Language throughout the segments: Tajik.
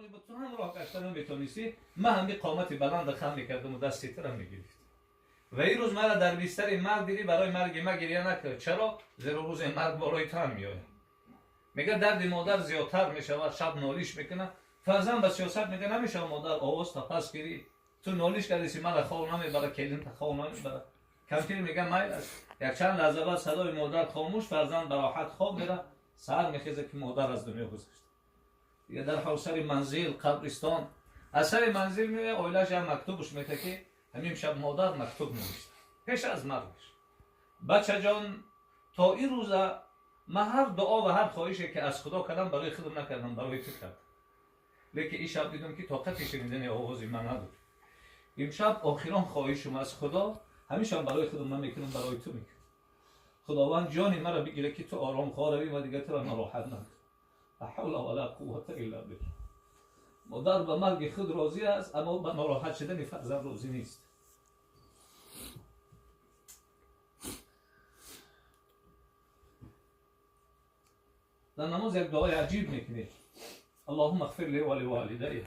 инсоне буд, ту ҳам роҳ гашта наметонисти, ман ҳами қомати баланд хам мекардам ва дасти тура мегирифт. Ва ин рӯз мара дар бистари марг дидӣ, барои марги ма гиря накард. Чаро? Зеро рӯзи марг болои ту ҳам меояд. Мега дарди модар зиёдтар мешавад, шаб нолиш мекунад. Фарзанд ба сиёсат мега намешавад модар овоз та пас гирӣ. Ту нолиш кардиси мара хов намебара, келинта хов намебара. Кампир мега майл аст. Якчанд лаҳза баъд садои модар хомӯш, фарзанд ба роҳат хоб мера, саҳар мехеза ки модар аз дунё гузашта. Дига дар ҳол сари манзил, қабристон. Аз сари манзил меояд, оилааш як мактубаш мета ки ҳамин шаб модар мактуб навишта пеш аз маргаш. Бачаҷон, то ин рӯза ман ҳар дуо ва ҳар хоҳише ки аз Худо кардам барои худам накардам, барои ту кардам. Лекин ин шаб дидам ки тоқати шунидани овози ман надошт. Имшаб охирон хоҳишам аз Худо, ҳамешам барои худам намекунам, барои ту мекунам. Худованд ҷони маро бигира ки ту ором хоравӣ ва дигар туро нороҳат накунам. Ла ҳавла ва ла қуввата илла биллаҳ. Модар ба марги худ розӣ аст, аммо ба нороҳат шудани фарзанд розӣ нест. Дар намоз як дуои аҷиб мекунед: Аллоҳумма иғфир ли ва ливолидайя.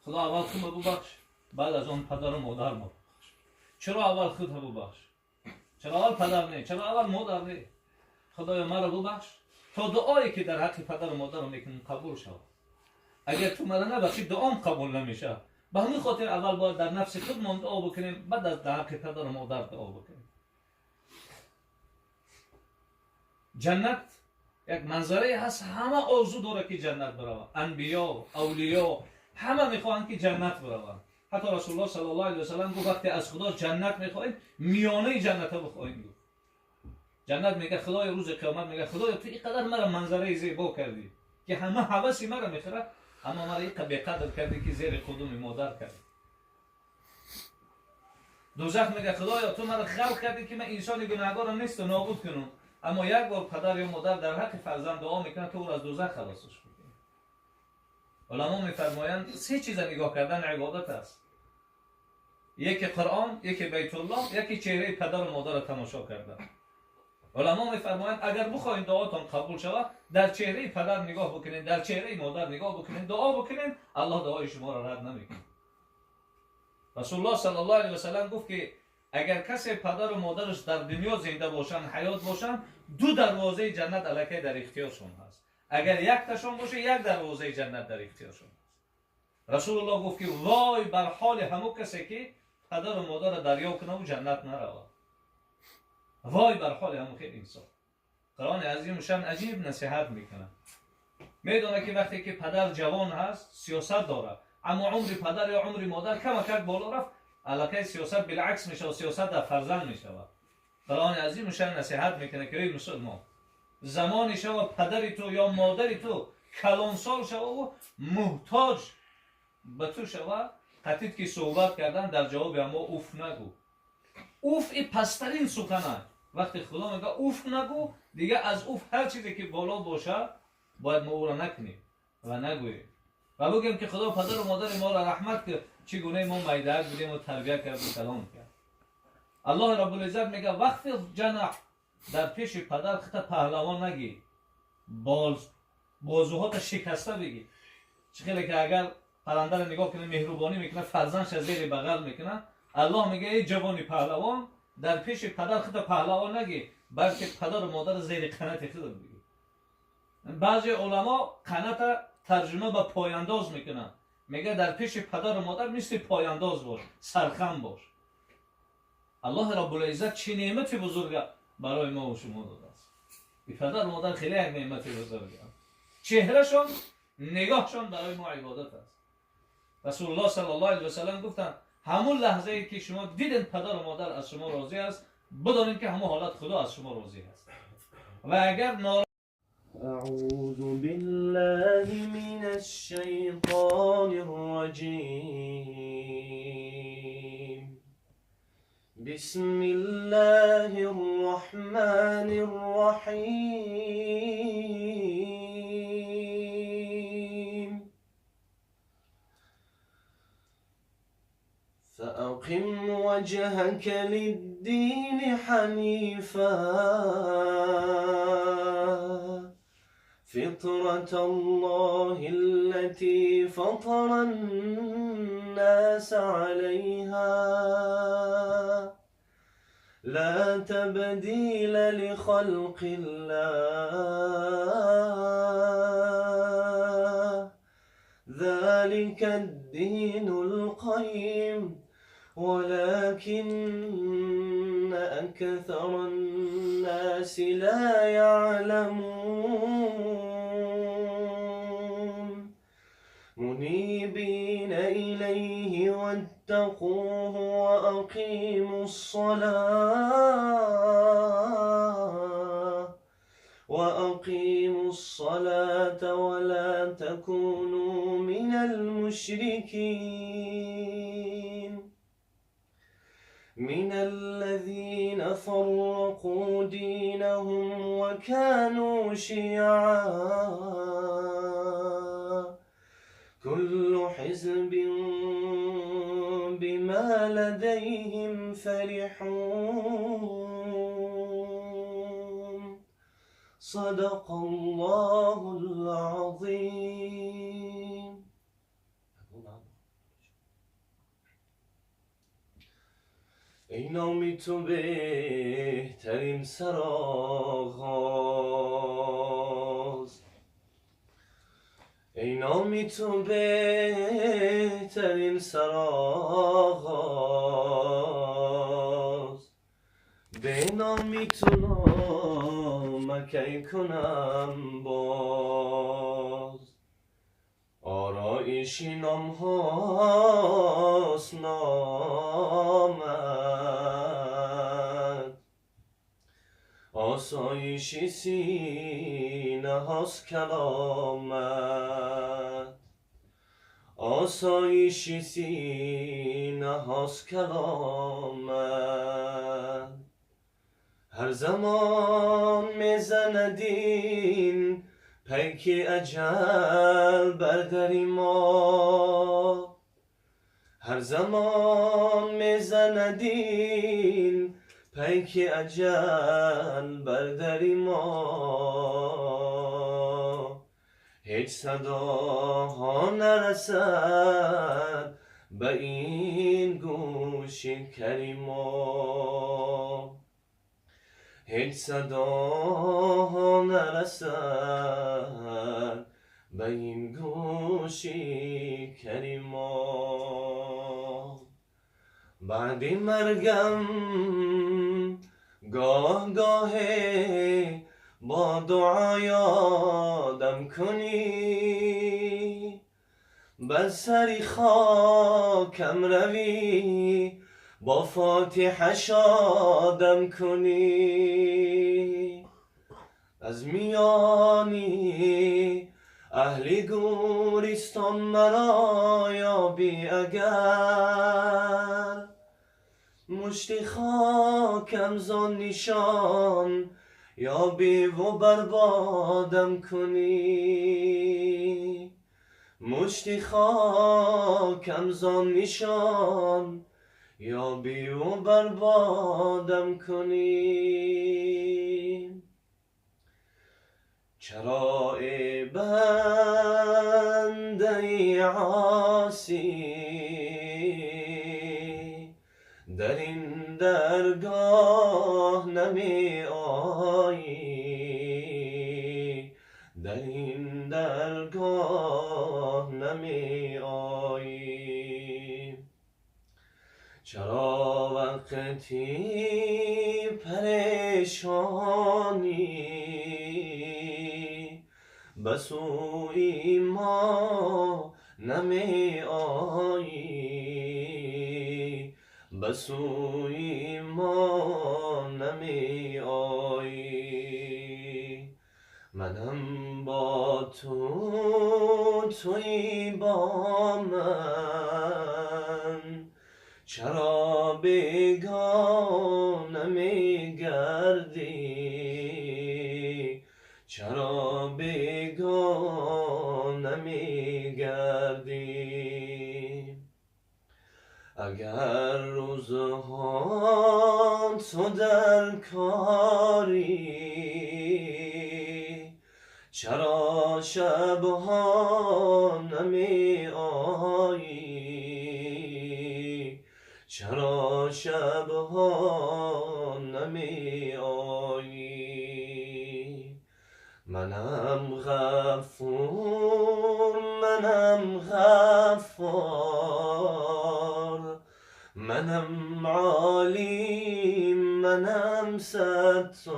Худо аввал худро бубахш, баъд аз он падару модарро бубахш. Чаро аввал худро бубахш? Чаро аввал падар не? Чаро аввал модар не? Худоё маро бубахш то дуое ки дар ҳаққи падару модарам мекунам қабул шавад. Агар ту маро набахшӣ, дуом қабул намешавад. Ба ҳамин хотир аввал бояд дар нафси худмон дуо бикунем, баъд аз дар ҳаққи падару модар дуо бикунем. Ҷаннат як манзарае ҳаст, ҳама орзу дорад ки ҷаннат бираванд. Анбиё, авлиё ҳама мехоҳанд ки ҷаннат бираванд. Ҳатто Расулуллоҳ саллаллоҳу алайҳи васаллам гуфт вақте аз Худо ҷаннат мехоҳем, миёнаи ҷанната бихоҳем. Гуфт ҷаннат мега Худои рӯзи қиёмат мега Худоё ту инқадар мара манзараи зебо кардӣ ки ҳама ҳаваси мара мехӯрад, аммо мара инқа беқадр кардӣ ки зери қудуми модар кардӣ. Дӯзах мега Худоё ту мара халқ кардӣ ки ман инсони гунаҳгорам несту нобуд кунам, аммо як бор падар ё модар дар ҳаққи фарзанд дуо мекунад, ту ӯро аз дӯзах халосаш мекунӣ. Уламо мефармоянд се чиза нигоҳ кардан ибодат аст: яке Қуръон, яке Байтуллоҳ, яке чеҳраи падару модарро тамошо кардан. Уламо мефармоянд агар бихоҳед дуотон қабул шавад, дар чеҳраи падар нигоҳ бикунед, дар чеҳраи модар нигоҳ бикунед, дуо бикунед, Аллоҳ дуои шуморо рад намекунад. Расулуллоҳ саллаллоҳу алайҳи васаллам гуфт ки агар касе падару модараш дар дунё зинда бошанд, ҳаёт бошанд, ду дарвозаи ҷаннат аллакай дар ихтиёршон ҳаст. Агар якташон боша, як дарвозаи ҷаннат дар ихтиёршон ҳаст. Расулуллоҳ гуфт ки вой бар ҳоли ҳамун касе ки падару модарро дарёб кунаву ҷаннат наравад. Вой бар ҳоли ҳамун хел инсон. Қуръони азимушшан аҷиб насиҳат мекунад. Медонад ки вақте ки падар ҷавон ҳаст, сиёсат дорад, аммо умри падар ё умри модар камакак боло рафт, аллакай сиёсат билакс мешавад, сиёсат дар фарзанд мешавад. Қуръони азимушшан насиҳат мекунад ки эй мусулмон, замоне шава падари ту ё модари ту калонсол шававу муҳтоҷ ба ту шава, қатид ки суҳбат кардан дар ҷавоби амо уф нагӯ. Уф и пасттарин сухан аст. Вақте Худо мега уф нагӯ, дига аз уф ҳар чизе ки боло бошад, бояд мо ӯро накунем ва нагӯем ва бигӯем ки Худо падару модари моро раҳмат кунад, чӣ гунаи мо майдаак будем ва тарбия карду калон кард. Аллоҳи Раббулиззат мега вақфиз ҷанаҳ, дар пеши падар хита паҳлавон нагӣ, бозуҳота шикаста бигӣ. Чӣ хеле ки агар паррандаро нигоҳ кунад, меҳрубонӣ мекунад, фарзандша зери бағал мекунад. Аллоҳ мега эй ҷавони паҳлавон, дар пеши падар хита паҳлавон нагӣ, балки падару модарро зери қанати худат бигӣ. Баъзе уламо қаната тарҷума ба пояндоз мекунанд. Мега дар пеши падару модар мисли пояндоз бош, сархам бош. Аллоҳи Раббулиззат чӣ неъмати бузурга барои мо ва шумо додааст. И падару модар хеле як неъмати бузург аст. Чеҳрашон, нигоҳшон барои мо ибодат аст. Расулуллоҳ саллаллоҳу алайҳи васаллам гуфтанд ҳамун лаҳзае ки шумо дидед падару модар аз шумо розӣ аст, бидонед ки ҳамун ҳолат Худо аз шумо розӣ аст. Ва агар أعوذ بالله من الشيطان الرجيم. بسم الله الرحمن الرحيم. فأقم وجهك للدين حنيفا. فطرة الله التي فطر الناس عليها لا تبديل لخلق الله ذلك الدين القيم ولكن أكثر الناس لا يعلمون منيبين إليه واتقوه وأقيموا الصلاة ولا تكونوا من المشركين من الذين فرقوا دينهم وكانوا شيعا كل حزب بما لديهم فرحون صدق الله العظيم. ای نامی تو بهترین سرآغاز، ای نامی تو بهترین سرآغاز، به نامی تو نامکی کنم باز، آرایشی نام هاست نامت، آسایشی سینه هاست کلامت، آسایشی سینه هاست کلامت. هر زمان میزند این پیک اجل بر در ما، هر زمان میزند این پیک اجل بر در ما، هیچ صداها نرسد به این گوش کریما، هیچ صداها نرسد به این گوش کریما. بعد مرگم گاه گاه با دعا یادم کنی، بر سر خاکم روی با فاتحه شادم کنی، از میانی اهل گورستان مرا یابی اگر، مشت خاکم زان نشان یابی و بربادم کنی، مشت خاکم زان نشان یابی و بربادم کنی. چرا ای بنده عاصی در این درگاه نمی آیی، در این درگاه نمی آیی، چرا وقتی پریشانی به سوی ما نمی آیی، به سوی ما نمی آیی، منم با تو تویی با من، چرا بیگانه می گردی، چرا بیگانه می گردی. اگر روزها تو در کاری، چرا شبها نمی آیی، چرا شبها نمی آیی. منم غفور، منم غفار، منم عالیم، منم ستار،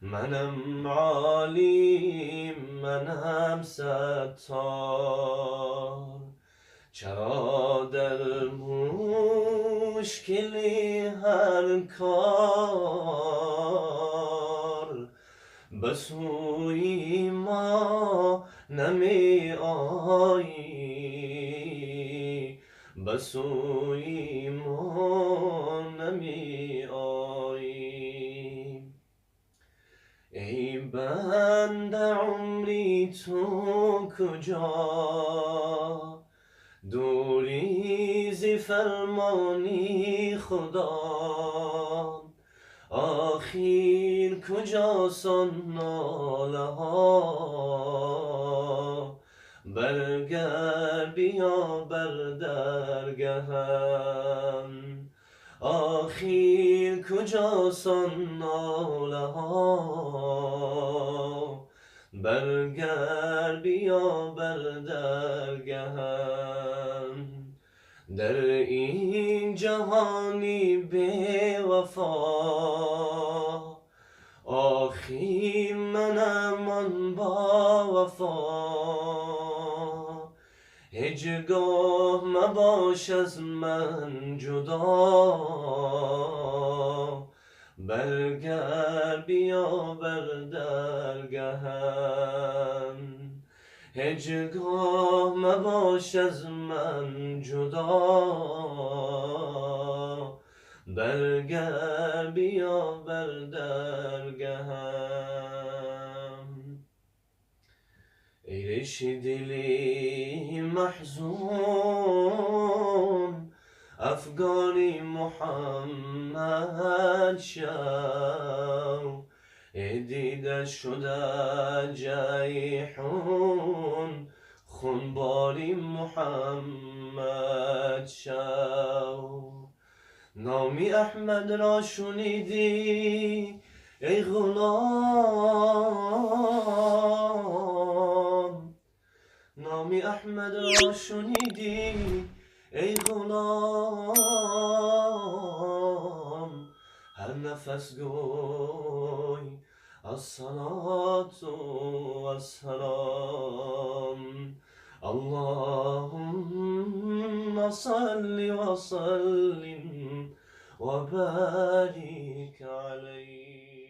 منم عالیم، منم ستار. چرا در مشکلی هر کار به سوی ما نمی آیی، به سوی ما نمی آیی. ای بنده عمری تو کجا، دوری ز فرمانی خدا. آخر کجاست آن ناله ها، برگرد بیا بر درگهم. آخر کجاست آن ناله ها، برگرد بیا بر درگهم. در این جهانی بی وفا، آخر منم آن با وفا. هیچگاه مباش از من جدا، برگرد بیا بر درگهم. هیچگاه مباش از من جدا، برگرد بیا بر درگهم. ای ریش دلی محزون، افگاری محمد شو. ای دیده شده جیحون، خونباری محمد شو. نامی احمد را شنیدی ای غلام، نامی احمد را شنیدی ای غلام. هر نفس گوی الصلاة والسلام. اللهم صل وسلم وبارك عليه.